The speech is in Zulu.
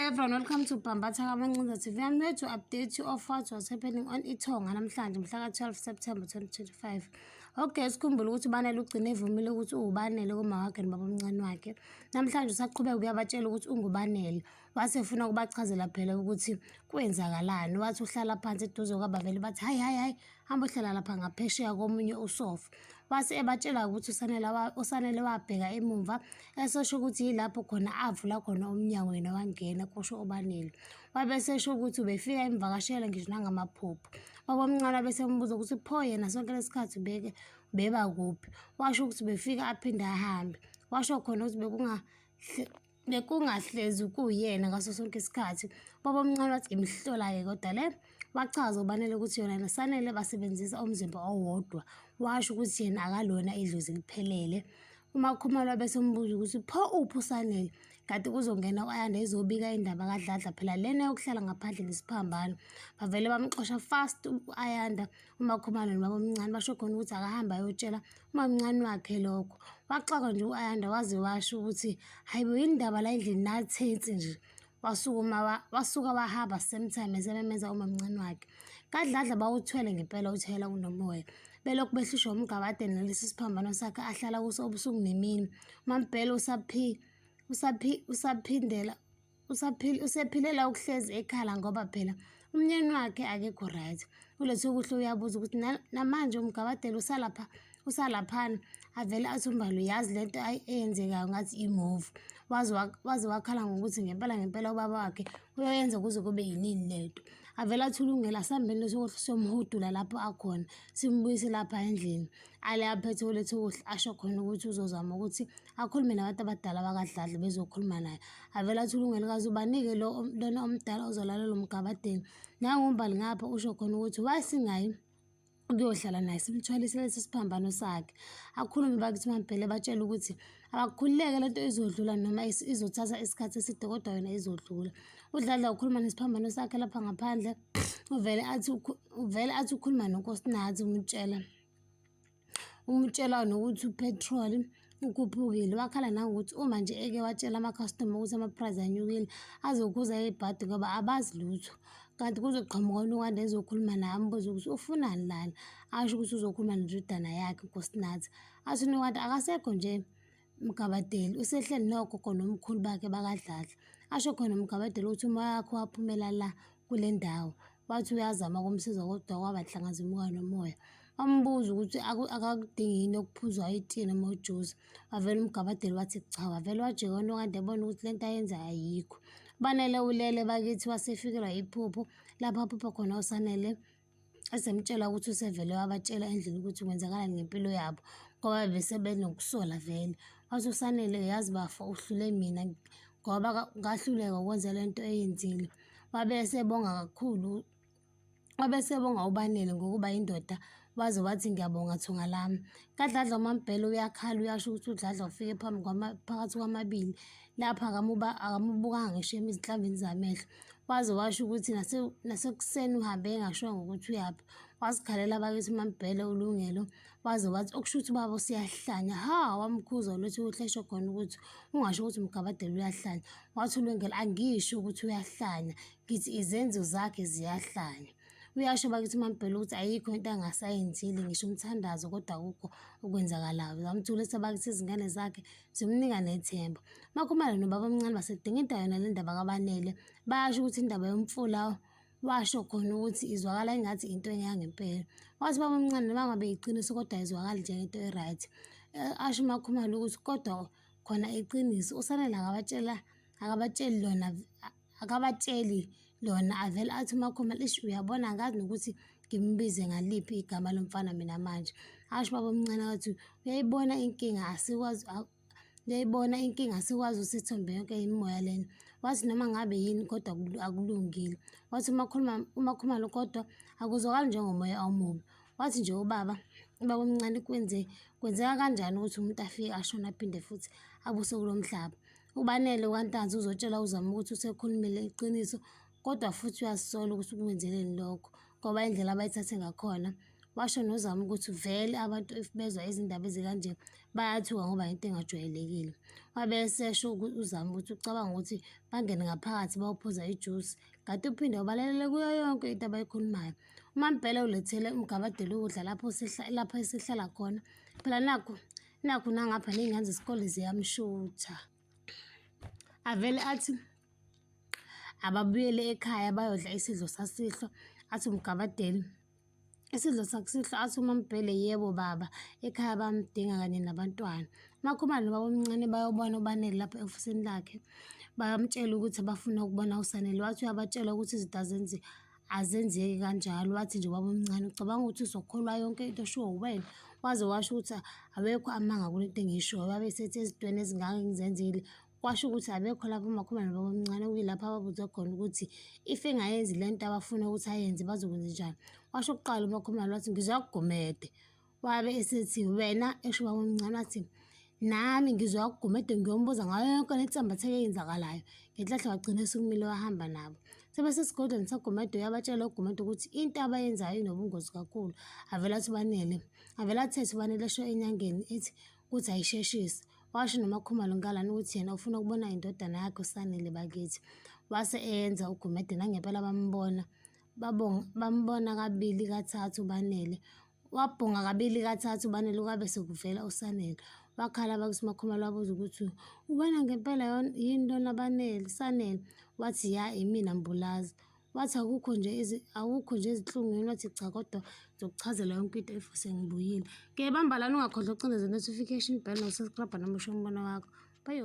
Everyone, welcome to Bhambatha kaMancinza TV. I'm here to update you of what was happening on Ithonga namhlanje mhla ka-12 September 2025. Okay, sikhumbule ukuthi uBanele ugcine evumile ukuthi uwuBanele kuma wakhe nobabomncane wakhe. Namhlanje usaqhubeka uyabatshela ukuthi unguBanele. Wase efuna ukubachazela phela ukuthi kwenzakalani. Wathi uhlala phansi eduze kwabavele bathi hayi hayi hayi, hamba uhlala lapha ngaphesheya komunye usofa. Wase ebatshela ukuthi uSanele wabheka emumva esesho ukuthi yilapho khona avula khona umnyango yena wangena, kusho uBanele. Wabe esesho ukuthi ubefika emvakashela ngisho nangamaphupho. Babomncane wabe esembuza ukuthi pho yena sonke lesikhathi ubeke ubeba kuphi. Washo ukuthi ubefika aphinde ahambe. Washo khona ukuthi bekungahlezi kuwuyena ngaso sonke isikhathi. Ubabomncane wathi imhlola-ke kodwa le. Wachaza uBanele ukuthi yona noSanele basebenzisa umzimba owodwa. Washo ukuthi yena akalona idlozi liphelele. UMaKhumalo wabe esembuza ukuthi pho uphi uSanele? Kanti kuzongena u-Ayanda ezobika indaba kaDladla phela lena yokuhlala ngaphandle nesiphambano. Bavele bamxosha fast u-Ayanda uMaKhumalo nobabomncane basho khona ukuthi akahambe ayotshela umamncane wakhe lokho. Waxakwa nje u-Ayanda waze washo ukuthi hayi bo yini ndaba la endlini nathensi nje. Wasukuma wasuka wahamba same time esememeza umamncane wakhe. KaDladla bawuthwele ngempela uthela kunomoya. Belokhu behlushwa umgabade nalesi siphambano sakhe ahlala kuso ubusuku nemini. UMaMbhele usaphindela usephilela ukuhlezi ekhala ngoba phela umnyeni wakhe akekho right. ULethokuhle uyabuza ukuthi namanje umgabadela usalapha usalaphana avele athi uMbali uyazi lento eyenzekayo ngathi imuvi. Waze wakhala ngokuthi ngempela ngempela ubaba wakhe uyoyenza kuze kube yinini lento. Avele athi uLungelo asihambeni Lethokuhle siyomhudula lapho akhona simbuyise lapha endlini. Ale aphethe uLethokuhle asho khona ukuthi uzozama ukuthi akhulume nabantu abadala bakaDladla bezokhuluma naye. Avele athi uLungelo kaze ubanike lo lona omdala ozolalela umgabadeni. Nangu uMbali ngapha usho khona ukuthi why singayi ukuyohlala naye simthwalise lesi siphambano sakhe. Akhulume bakithi uMaMbhele batshele ukuthi abakhululeke lento izodlula noma izothatha isikhathi eside kodwa yona izodlula. UDladla ukhuluma nesiphambano sakhe lapha ngaphandle uvele athi ukhuluma noNkosinathi umutshela nokuthi uphethroli ukhuphukile. Wakhala nangokuthi uma nje eke watshela amakhastoma ukuthi ama-price anyukile azokhuza ibhadi ngoba abazi lutho. Kanti kuzoqhamuka uNokwanda ezokhuluma naye ambuze ukuthi ufunani lana, asho ukuthi uzokhuluma nendodana yakhe uNkosinathi. Athi uNokwanda akasekho nje Mgabadeli usehleli nogogo nomkhulu bakhe bakaDladla. Asho khona uMgabadeli ukuthi umoya wakhe waphumela la kule ndawo. Wathi uyazama ukumsiza kodwa kwaba nhlanga zimuka nomoya. Wambuza ukuthi akakudingi yini okuphuzwayo itiye noma ujusi. Wavele uMgabadeli wathi cha, wavele wajika uNokande ebona ukuthi lento ayenzayo ayikho. Banele ulele bakithi wasefikelwa iphupho lapho aphupha khona uSanele esemtshela ukuthi usevele wabatshela endlini ukuthi kwenzakalani ngempilo yabo ngoba bese benokusola vele. Wathi uSanele yazi bafo uhlule mina ngoba ngahluleka ukwenza le nto eyenzile. Wabe esebonga kakhulu, wabe esebonga uBanele ngokuba indoda waze wathi ngiyabonga thunga lami. KaDladla uMaMbhele uyakhala uyasho ukuthi uDladla ufike phambi phakathi kwamabili lapho akamubukanga ngisho ezinhlamvini zamehlo. Waze washo ukuthi nasekuseni uhambe engashongo ukuthi uyaphi. Wazikhalela bakithi uMaMbhele uLungelo waze wathi okusho ukuthi ubaba useyahlanya. Ha, wamkhuza uLethukuhle esho khona ukuthi ungasho ukuthi uMgabadela uyahlanya. Wathi uLungelo angisho ukuthi uyahlanya, ngithi izenzo zakhe ziyahlanya. Uyasho bakithi uMaMbhele ukuthi ayikho into angasayenzile ngisho umthandazo kodwa akukho okwenzakalayo. Zamthulisa bakithi izingane zakhe zimnika nethemba. MaKhumalo nobabomncane basedingida yona le ndaba kaBanele. Bayasho ukuthi indaba yomfula washo khona ukuthi izwakala engathi into yangempela. Wathi ubabomncane noma ngabe iqiniso kodwa ayizwakali njengento e-right. Asho uMaKhumalo ukuthi kodwa khona iqiniso uSanele akabatsheli lona akabatsheli lona avele athi uMaKhumalo ish uyabona angazi nokuthi ngimbize ngaliphi igama lomfana mina manje. Asho ubabomncane wathi uyayibona inkinga asikwazi uyayibona inkinga asikwazi usithombe yonke imimoya lena. Wathi noma ngabe yini kodwa akulungile. Wathi uMakhumalo kodwa akuzwakali njengomoya omubi. Wathi nje ubaba ubabomncane kwenzeka kanjani ukuthi umuntu afike ashone aphinde futhi abuse kulo mhlaba. UBanele kaNtanzi uzotshela uZama ukuthi usekhulumile iqiniso kodwa futhi uyazisola ukuthi ukwenzeleni lokho ngoba indlela abayithathe ngakhona. Washo noZama ukuthi vele abantu if bezwa izindaba ezikanje bayathuka ngoba into engajwayelekile. Wabe esesho uZama ukuthi ucabanga ukuthi bangene ngaphakathi bayophuza ijusi, kanti uphinde wabalalele kuyo yonke into abayikhulumayo. UMaMbhele ulethele uMgabadeli ukudla lapho lapho esehlala khona. Phela nakhu nakhu nangapha ney'ngane zesikole ziyamshutha. Avele athi ababuyele ekhaya bayodla isidlo sasihlwa, athi uMgabadeli isidlo sakusihlwa athi uMaMbhele yebo baba, ekhaya bayamdinga kanye nabantwana. UMaKhumalo nobabomncane bayobona uBanele lapha e-ofisini lakhe, bayamtshela ukuthi bafuna ukubona uSanele. Wathi uyabatshela ukuthi izinto azenzi azenzeki kanjalo. Wathi nje ubabomncane ucabanga ukuthi uzokholwa yonke into eshiwo uwena? Waze washo ukuthi awekho amanga kule nto engiyishoyo. Wabe esethi ezintweni ezingaka engizenzile kwasho ukuthi abekho lapho uMakhumalo nobabomncane okuyilapho ababuze khona ukuthi if engayenzi le nto abafuna ukuthi ayenze bazokwenzenjani. Washo kuqala uMakhumalo wathi ngizwa kuGumede. Wabe esethi wena esho ubabomncane wathi nami ngizwa kuGumede ngiyombuza ngayo yonke le nsambatheka eyenzakalayo. Ngenhlahla wagcina esukumile wahamba nabo. Sebesesigodlweni saGumede uyabatshela uGumede ukuthi into abayenzayo inobungozi kakhulu. Avele athi uBanele, avele athethe uBanele esho enyangeni ethi ukuthi ayisheshise. Washo noMakhumalo ngalana ukuthi yena ufuna ukubona indodana yakhe uSanele bakithi. Wase eyenza uGumede nangempela bambona, babonga, bambona kabili kathathu uBanele. Wabhonga kabili kathathu uBanele kwabe sekuvela uSanele. Wakhala bakithi uMakhumalo wabuza ukuthi uwena ngempela yini lona Banele, Sanele? Wathi ya imina Mbulazi. Wathi akukho nje awukho nje ezinhlungwini wathi cha kodwa ngizokuchazela yonke into if sengibuyile. Ke bamba lana ungakhohlwa ukucindezela notification bell no-subscribe noma usho umbono wakho. Bye.